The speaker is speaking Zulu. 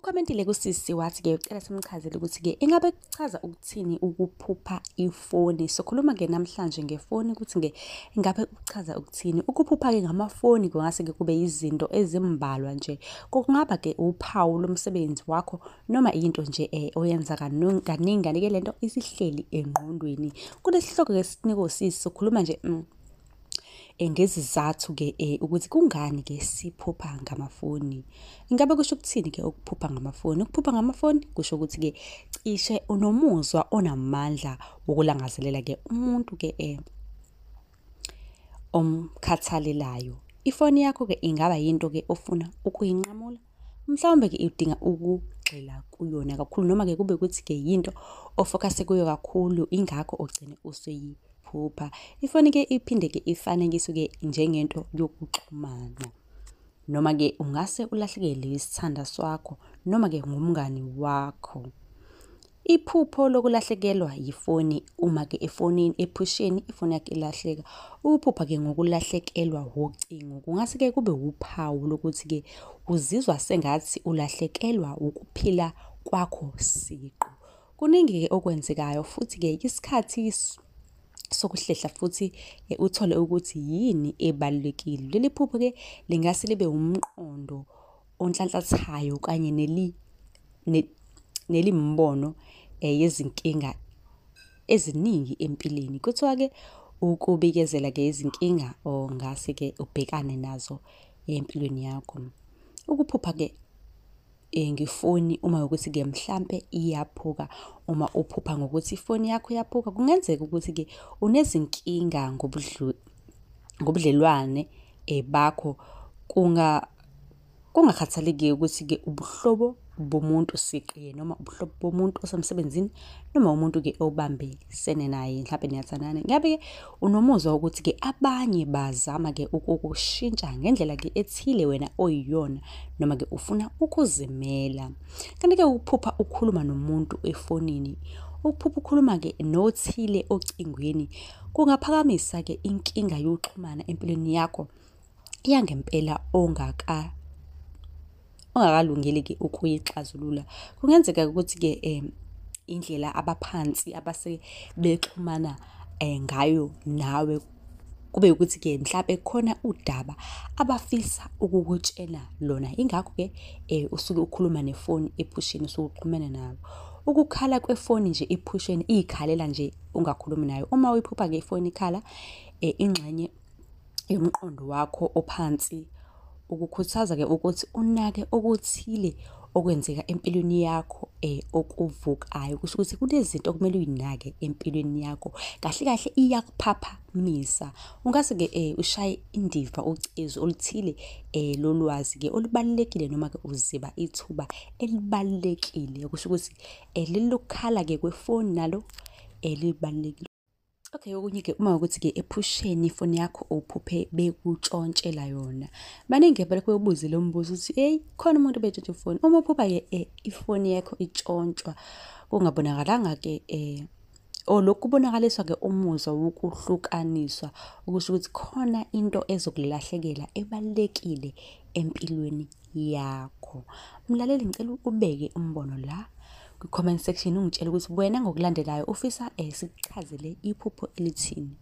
Ukhomentile kusisi wathi-ke ucela simchazele ukuthi-ke ingabe kuchaza ukuthini ukuphupha ifoni. Sokhuluma-ke namhlanje ngefoni ukuthi-ke ingabe kuchaza ukuthini. Ukuphupha-ke ngamafoni kungase-ke kube izinto ezimbalwa nje. Kungaba-ke uphawu lomsebenzi wakho noma into nje oyenza kaningi kanti-ke lento isihleli engqondweni. Kulesihloko-ke sinikwe usisi sokhuluma nje ngezizathu-ke ukuthi kungani-ke siphupha ngamafoni. Ingabe kusho ukuthini-ke ukuphupha ngamafoni? Ukuphupha ngamafoni kusho ukuthi-ke cishe unomuzwa onamandla wokulangazelela-ke umuntu-ke omkhathalelayo. Ifoni yakho-ke ingaba yinto-ke ofuna ukuyinqamula, mhlawumbe-ke idinga ukugxila kuyona kakhulu, noma-ke kube ukuthi-ke yinto ofokhase kuyo kakhulu, ingakho ugcine usuyiphupha. Ifoni-ke iphinde-ke ifanekiswe-ke njengento yokuxhumana, noma-ke ungase ulahlekelwe isithanda sakho, noma-ke ngumngani wakho. Iphupho lokulahlekelwa yifoni uma-ke efonini ephusheni ifoni yakho ilahleka. Ukuphupha-ke ngokulahlekelwa wucingo kungase-ke kube wuphawu lokuthi-ke uzizwa sengathi ulahlekelwa ukuphila kwakho siqu. Kuningi-ke okwenzekayo futhi-ke isikhathi sokuhlehla futhi uthole ukuthi yini ebalulekile. Leli phupho-ke lingase libe umqondo onhlanhlathayo kanye nelimbono yezinkinga eziningi empilweni. Kuthiwa-ke ukubikezela-ke izinkinga ongase-ke ubhekane nazo empilweni yakho. Ukuphupha-ke ngefoni uma ukuthi-ke mhlampe iyaphuka, uma uphupha ngokuthi ifoni yakho iyaphuka, kungenzeka ukuthi-ke unezinkinga ngobudlelwane bakho, kungakhathaleki ukuthi-ke ubuhlobo bomuntu siqu noma ubuhlobo bomuntu osemsebenzini noma umuntu-ke obambisene naye, mhlampe niyathandana. Ngabe-ke unomuzwa wokuthi-ke abanye bazama-ke ukukushintsha ngendlela-ke ethile wena oyiyona, noma-ke ufuna ukuzimela. Kanti-ke ukuphupha ukhuluma nomuntu efonini, ukuphupha ukhuluma-ke nothile ocingweni kungaphakamisa-ke inkinga yokuxhumana empilweni yakho yangempela ongakalungeli-ke ukuyixazulula. Kungenzeka ukuthi-ke indlela abaphansi abase bexhumana ngayo nawe kube ukuthi-ke mhlampe khona udaba abafisa ukukutshela lona. Ingakho-ke usuke ukhuluma nefoni ephusheni, usuke uxhumene nabo. Ukukhala kwefoni nje ephusheni iy'khalela nje ungakhulumi nayo. Uma uyiphupha-ke ifoni ikhala, ingxenye yomqondo wakho ophansi ukukhuthaza-ke ukuthi unake okuthile okwenzeka empilweni yakho okuvukayo. Kusho ukuthi kunezinto okumele uy'nake empilweni yakho. Kahle kahle iyakuphaphamisa. Ungase-ke ushaye indiva ucezu oluthile lolwazi-ke olubalulekile, noma-ke uziba ithuba elibalulekile. Kusho ukuthi leli lokukhala-ke kwefoni nalo libalulekile. Okay, okunye-ke uma ukuthi-ke ephusheni ifoni yakho uphuphe bekutshontshela yona. Baningi balokhu bebuze lo mbuzo ukuthi eyi khona umuntu obetshontsha ifoni. Uma uphupha-ke ifoni yakho itshontshwa kungabonakalanga-ke or lokhu kubonakaliswa-ke umuzwa wokuhlukaniswa, okusho ukuthi khona into ezokulahlekela ebalulekile empilweni yakho. Mlaleli, ngicela ubeke umbono la kwi-comment section ungitshele ukuthi wena ngokulandelayo ufisa sikuchazele iphupho elithini.